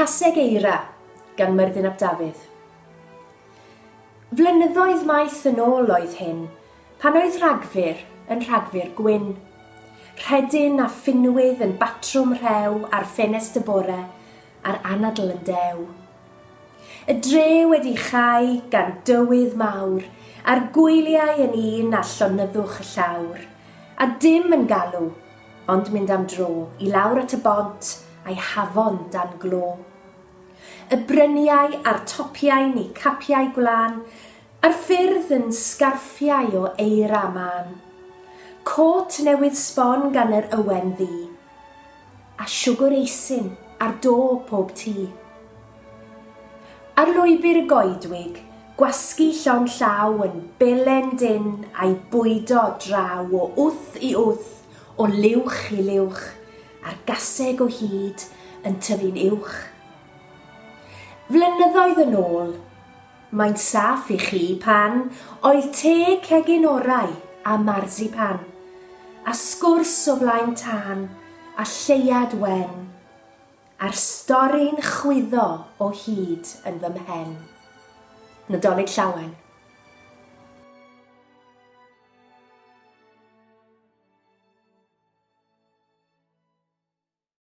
Caseg Eira gan Myrddin ap Dafydd. Flynyddoedd maith yn ôl oedd hyn, pan oedd Rhagfyr yn Rhagfyr gwyn. Rhedyn a phinwydd yn batrwm rhew ar ffenest y bore, a'r anadl yn dew. Y dre wedi chau gan dywydd mawr, a'r gwyliau yn un a llonyddwch y llawr, a dim yn galw, ond mynd am dro i lawr at y bont a'i hafon dan glo. Y bryniau a'r topiau ni capiau gwlân, a'r ffyrdd yn sgarffiau o eira mân. Côt newydd sbon gan yr ywen ddu, a siwgr eisin ar do pob tŷ. Ar lwybr y goedwig, gwasgu llond llaw yn belen dynn a'i bwydo draw o wth i wth, o lywch i lywch, a'r gaseg o hyd yn tyfu'n uwch. Flynyddoedd yn ôl, mae'n saff i chi pan oedd te cegin orau a marzipan, a sgwrs o flaen tân a lleuad wen, a'r stori'n chwyddo o hyd yn fy mhen. Nadolig Llawen.